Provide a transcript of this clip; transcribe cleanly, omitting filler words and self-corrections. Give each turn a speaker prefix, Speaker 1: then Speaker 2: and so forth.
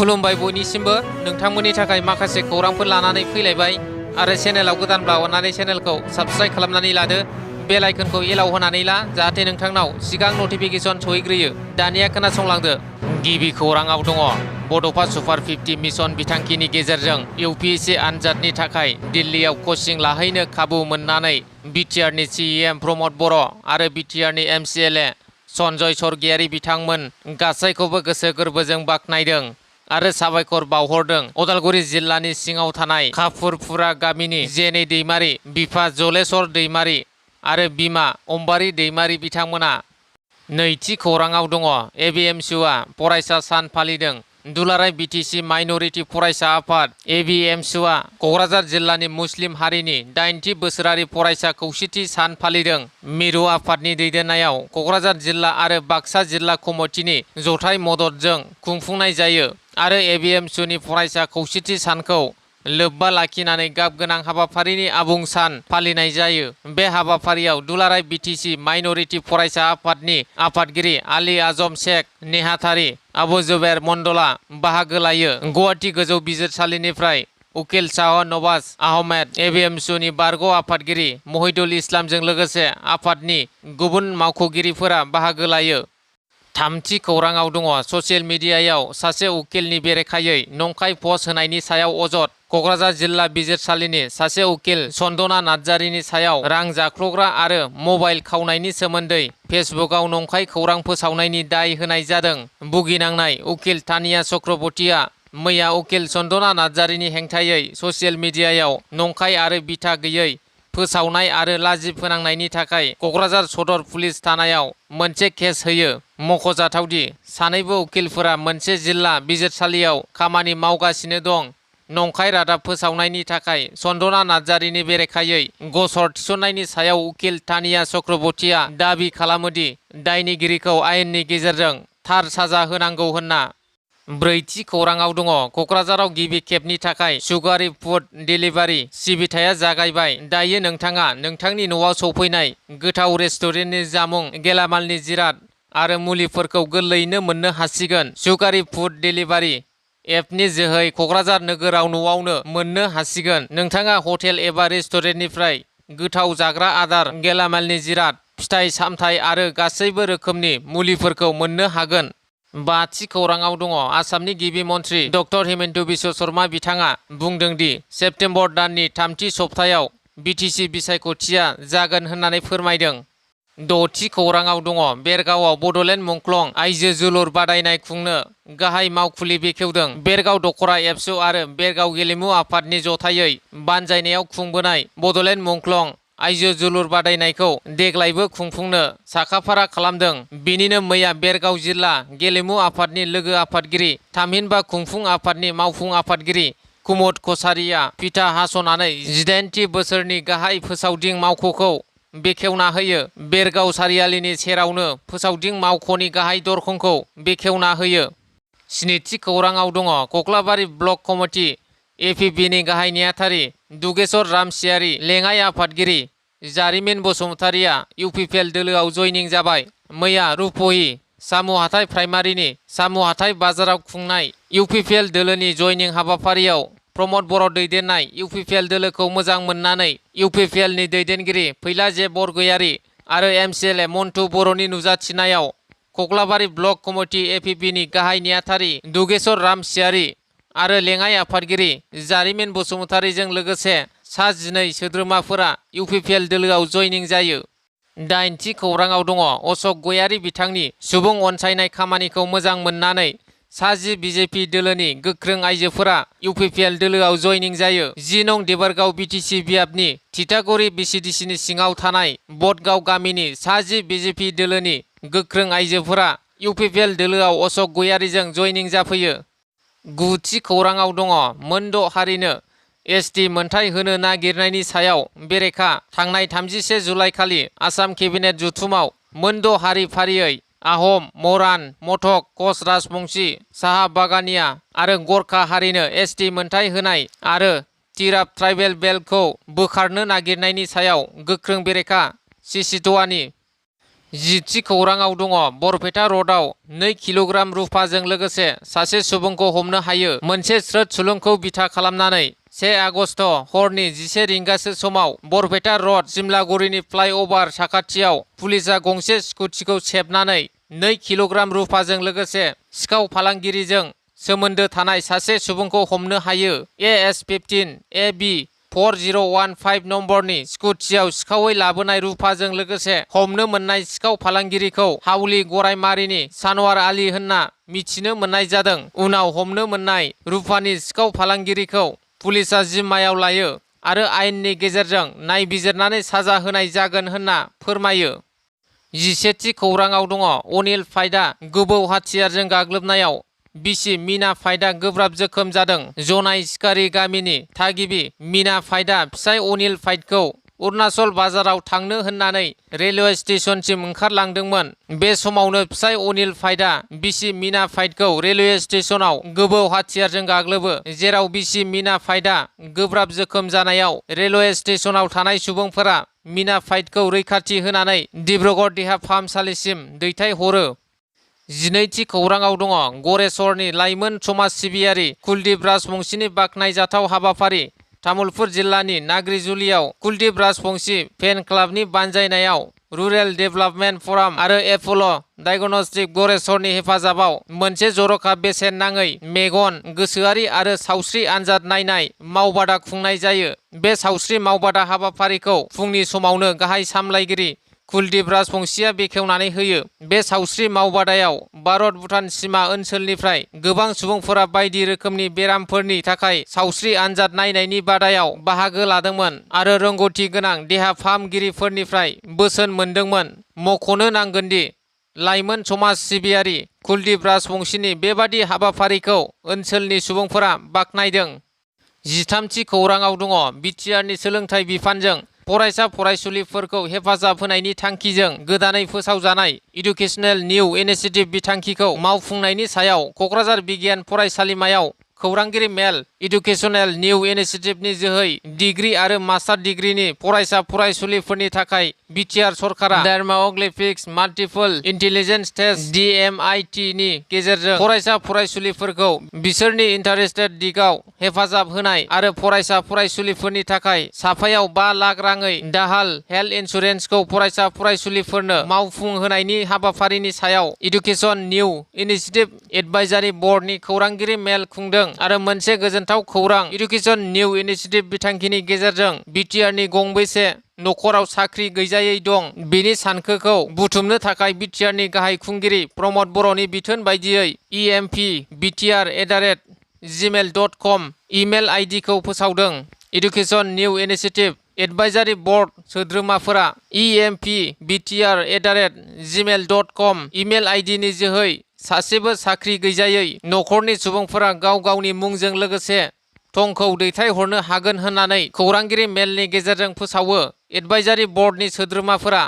Speaker 1: खुलुमबाय बयनिसिमबो नोंथांमोननि थाखाय माखासे खौरांफोर लानानै फैलायबाय आरो चेनेलाव गोदानब्ला अन्नानै चेनेलखौ साबस्क्राइब खालामनानै लादो बेल आइकनखौ एलाव होनानै ला जाहाथे नोंथांनाव सिगां नटिफिकेसन सहैग्रोयो। दानिया खोनासंलांदो। गिबि खौराङाव दङ बड'फा सुपार 50 मिशन बिथांखिनि गेजेरजों इउपिएससि आनजादनि थाखाय दिल्लीयाव कचिं लाहैनो खाबु मोननानै बिटिआरनि सिएम प्रमद बर' आरो बिटिआरनि एमसिएलए सन्जय सरगियारि बिथांमोन गासैखौबो गोसो गोरबोजों बाख्नायदों आरो साबायखर बावहरदों। उदालगुरि जिल्लानि सिङाव थानाय खाफुरफुरा गामिनि जेनै दैमारि, बिफा जलेस्वर दैमारि आरो बिमा अम्बारि दैमारि बिथांमोना। नैथि खौराङाव दङ एबिएमसुआ फरायसा सान फालिदों। दुलाराय बिटिसि माइनरिटि फरायसा आफाद एबिएमसुआ क'क्राझार जिल्लानि मुस्लिम हारिनि 8थि बोसोरारि फरायसा खौसेथि सान फालिदों। मिरु आफादनि दैदेननायाव क'क्राझार जिल्ला आरो बाक्सा जिल्ला कमिटिनि जथाय मददजों खुंफुंनाय जायो आरो एबिएमसुनि फरायसा खौसेथि सानखौ लोब्बा लाखिनानै गाब गोनां हाबाफारिनि आबुं सान फालिनाय जायो। बे हाबाफारियाव दुलाराय बिटिसि माइनरिटि फरायसा आफादनि आफादगिरि आली आजम शेख नेहाथारि आबु जुबेर मन्डलआ बाहागो लायो। गुवाहाटी गोजौ बिजिरसालिनिफ्राय उकिल शाह नवाज आहमेद, एबिएमसुनि बारग' आफादगिरि महिदुल इस्लामजों लोगोसे आफादनि गुबुन मावख'गिरिफोरा बाहागो लायो। थामथि खौराङाव दङ ससियेल मिडियायाव सासे उकिलनि बेरेखायै नंखाय पस्ट होनायनि सायाव अजद। क'क्राझार जिल्ला बिजिरसालिनि सासे उकिल सन्दना नार्जारिनि सायाव रां जाख्ल'ग्रा आरो मबाइल खावनायनि सोमोन्दै फेसबुकआव नंखाय खौरां फोसावनायनि दाय होनाय जादों। भुगिनांनाय उकिल तानिया चक्रबर्तीआ मैया उकिल सन्दना नार्जारिनि हेंथायै ससियेल मिडियायाव नंखाय आरो बिथा गैयै फोसावनाय आरो लाजि फोनांनायनि थाखाय क'क्राझार सदर पुलिस थानायाव मोनसे केस होयो। मख'जाथावदि सानैबो उकिलफोरा मोनसे जिल्ला बिजिरसालियाव खामानि मावगासिनो दं। नंखाय रादाब फोसावनायनि थाखाय सन्दना नार्जारिनि बेरेखायै गसर थिसननायनि सायाव उकिल तानिया चक्रबर्तीआ दाबि खालामोदि दायनिगिरिखौ आयेननि गेजेरजों थार साजा होनांगौ होनना। ब्रैथि खौराङाव दङ क'क्राझाराव गिबि खेबनि थाखाय सुगारि फुड डेलिभारि सिबिथाया जागायबाय। दायो नोंथाङा नोंथांनि न'आव सौफैनाय गोथाव रेस्टुरेन्टनि जामुं, गेलामालनि जिराद आरो मुलिफोरखौ गोरलैयैनो मोननो हासिगोन। सुगारि फुड डेलिभारि एपनि जोहै क'क्राझार नोगोराव न'आवनो मोननो हासिगोन। नोंथाङा हटेल एबा रेस्टुरेन्टनिफ्राय गोथाव जाग्रा आदार, गेलामालनि जिराद, फिथाइ सामथाइ आरो गासैबो रोखोमनि मुलिफोरखौ मोननो हागोन। बाथि खौराङाव दङ आसामनि गिबि मन्थ्रि डक्टर हिमन्त बिश्व शर्मा बिथाङा बुंदों दि सेप्तेम्बर दाननि थामथि सप्तायाव बिटिसि बिसायख'थिया जागोन होननानै फोरमायदों। द'थि खौराङाव दङ बेरगावआव बड'लेण्ड मुंख्लं आइजो जोलुर बादायनाय खुंनो गाहाय मावखुलि बेखेवदों। बेरगाव दख'रा एबसु आरो बेरगाव गेलेमु आफादनि जथायै बानजायनायाव खुंबोनाय बड'लेण्ड मुंख्लं आइजो जोलुर बादायनायखौ देग्लायबो खुंफुंनो साखाफारा खालामदों। बेनिनो मैया बेरगाव जिल्ला गेलेमु आफादनि लोगो आफादगिरि थामहिनबा खुंफुं आफादनि मावफुं आफादगिरि कुमुद कछारीया फिथा हास'नानै 18थि बोसोरनि गाहाय फोसावदिं मावख'खौ बेखेवना होयो। बेरगाव सारियालिनि सेरावनो फोसावदिं मावख'नि गाहाय दरखंखौ बेखेवना होयो। स्निथि खौराङाव दङ कक्लाबारि ब्लक कमिटि एपिपिनि गाहाय नेहाथारि दुगेश्वर रामसियारि, लेङाइ आफादगिरि जारिमिन बसुमतारिया इउपिपिएल दोलोआव जयनिं जाबाय। मैया रुपहि सामु हाथाइ प्राइमारिनि सामु हाथाइ बाजाराव खुंनाय इउपिपिएल दोलोनि जयनिं हाबाफारियाव प्रमद बर' दैदेननाय इउपिपिएल दोलोखौ मोजां मोननानै इउपिपिएलनि दैदेनगिरि फैला जे बरगयारि आरो एमसिएलए मन्टु बर'नि नुजाथिनायाव कक्लाबारि ब्लक कमिटि एपिपिनि गाहाय नेहाथारि दुगेश्वर रामसियारि आरो लेङाइ आफादगिरि जारिमिन बसुमतारिजों लोगोसे सा 12 सोद्रोमाफोरा इउपिपिएल दोलोआव जयनिं जायो। 8थि खौराङाव दङ अशक गयारि बिथांनि सुबुं अनसायनाय खामानिखौ मोजां मोननानै सा 10 बिजेपि दोलोनि गोख्रों आइजोफोरा इउपिपिएल दोलोआव जयनिं जायो। 10 नं देबोरगाव बिटिसि बियाबनि थिथागुरि बिसिडिसिनि सिङाव थानाय बटगाव गामिनि सा 10 बिजेपि दोलोनि गोख्रों आइजोफोरा इउपिपिएल दोलोआव अशक गयारिजों जयनिं जाफैयो। 9थि खौराङाव दङ मोनद' हारिनो एसटि मोनथाय होनो नागिरनायनि सायाव बेरेखा थांनाय 31 जुलाइ खालि आसाम केबिनेट जथुमाव मोनद' हारि फारियै आहम, मरान, मथक, कच राजबंशी, साहा बागानिया आरो गरखा हारिनो एसटि मोनथाय होनाय आरो तिराप ट्राइबेल बेल्टखौ बोखारनो नागिरनायनि सायाव गोख्रों बेरेखा सिसिट'वानि जिथि खौराङाव दङ बरपेटा रडआव 2 किल'ग्राम रुफाजों लोगोसे सासे सुबुंखौ हमनो हायो। मोनसे स्रोद सुलुंखौ बिथा खालामनानै 1 आगस्ट हरनि 11 रिंगासो समाव बरपेटा रड सिमलागुरिनि फ्लाइअभार साखाथियाव पुलिसआ गंसे स्कुटिखौ सेबनानै 2 किल'ग्राम रुफाजों लोगोसे सिखाव फालांगिरिजों सोमोन्दो थानाय सासे सुबुंखौ हमनो हायो। AS15 AB 4015 नम्बरनि स्कुटियाव सिखावै लाबोनाय रुफाजों लोगोसे हमनो मोननाय सिखाव फालांगिरिखौ हावली गरायमारिनि सानवार आली होनना मिथिनो मोननाय जादों। उनाव हमनो मोननाय रुफानि सिखाव फालांगिरिखौ पुलिसआ जिम्मायाव लायो आरो आयेननि गेजेरजों नायबिजिरनानै साजा होनाय जागोन होनना फोरमायो। 11थि खौराङाव दङ अनिल फाइदआ गोबौ हाथियारजों गाग्लोबनायाव बिसि मीना फाइदआ गोब्राब जोखोम जादों। जनाय सिखारि गामिनि थागिबि मीना फाइदआ फिसाय अनिल फाइदखौ अरुणाचल बाजाराव थांनो होननानै रेलवे स्टेशनसिम ओंखारलांदोंमोन। बे समावनो फिसाय अनिल फाइदआ बिसि मीना फाइदखौ रेलवे स्टेशनाव गोबौ हाथियारजों गाग्लोबो, जेराव बिसि मीना फाइदआ गोब्राब जोखोम जानायाव रेलवे स्टेशनाव थानाय सुबुंफोरा मीना फाइदखौ रैखाथि होनानै डिब्रुगड़ देहा फाहामसालिसिम दैथायहरो। 12थि खौराङाव दङ गरेस्वरनि लाइमोन समाज सिबियारि कुलदीप राजबंशीनि बाख्नायजाथाव हाबाफारि। तामुलपुर जिल्लानि नाग्रिजुलियाव कुलदीप राजबंशी फेन क्लाबनि बानजायनायाव रुरेल डेभेलपमेन्ट फराम आरो एप'ल' डायग्नोस्टिक गरेस्वरनि हेफाजाबाव मोनसे जर'खा बेसेन नाङै मेगन, गोसोआरि आरो सावस्रि आनजाद नायनाय मावबादा खुंनाय जायो। बे सावस्रि मावबादा हाबाफारिखौ फुंनि समावनो गाहाय सामलायगिरि कुलदीप राजबंशीया बेखेवनानै होयो। बे सावस्रि मावबादायाव भारत भुटान सिमा ओनसोलनिफ्राय गोबां सुबुंफोरा बायदि रोखोमनि बेरामफोरनि थाखाय सावस्रि आनजाद नायनायनि बादायाव बाहागो लादोंमोन आरो रोंगौथि गोनां देहा फाहामगिरिफोरनिफ्राय बोसोन मोनदोंमोन। मख'नो नांगोनदि लाइमोन समाज सिबियारि कुलदीप राजबंशीनि बेबादि हाबाफारिखौ ओनसोलनि सुबुंफोरा बाख्नायदों। 13थि खौराङाव दङ बिटिआरनि सोलोंथाइ बिफानजों फरायसा फरायसुलिफोरखौ हेफाजाब होनायनि थांखिजों गोदानै फोसावजानाय इडुकेसनेल निउ इनिशिएटिभ बिथांखिखौ मावफुंनायनि सायाव क'क्राझार बिगियान फरायसालिमायाव खौरांगिरि मेल इडुकेसनेल निउ इनिशिएटिभनि जोहै डिग्री आरो मास्टार डिग्रीनि फरायसा फरायसुलिफोरनि थाखाय बिटिआर सरकारा डायर्माग्लिफिक्स माल्टिपल इन्टेलिजेन्स टेस्ट DMIT नि गेजेरजों फरायसा फरायसुलिफोरखौ बिसोरनि इन्टारेस्टेड दिगाव हेफाजाब होनाय आरो फरायसा फरायसुलिफोरनि थाखाय साफायाव 5 लाख राङै दाहाल हेल्थ इन्सुरेन्सखौ फरायसा फरायसुलिफोरनो मावफुंहोनायनि हाबाफारिनि सायाव इडुकेसन निउ इनिशिएटिभ एडभाइजारि बर्डनि खौरांगिरि मेल खुंदों आरो मोनसे गोजोनथाव खौरां इडुकेसन निउ इनिशिएटिभ बिथांखिनि गेजेरजों बिटिआरनि गंबेसे नखराव साख्रि गैजायै दं बेनि सानखोखौ बुथुमनो थाखाय बिटिआरनि गाहाय खुंगिरि प्रमद बर'नि बिथोन बायदियै empbtr@gmail.com इमेल आइडिखौ फोसावदों। Education new initiative advisory board सोद्रोमाफोरा empbtr@gmail.com इमेल आइडिनि जोहै सासेबो साख्रि गैजायै नखरनि सुबुंफोरा गाव गावनि मुंजों लोगोसे थंखौ दैथायहरनो हागोन होननानै खौरांगिरि मेलनि गेजेरजों फोसावो। एडभाइजारि बर्डनि सोद्रोमाफोरा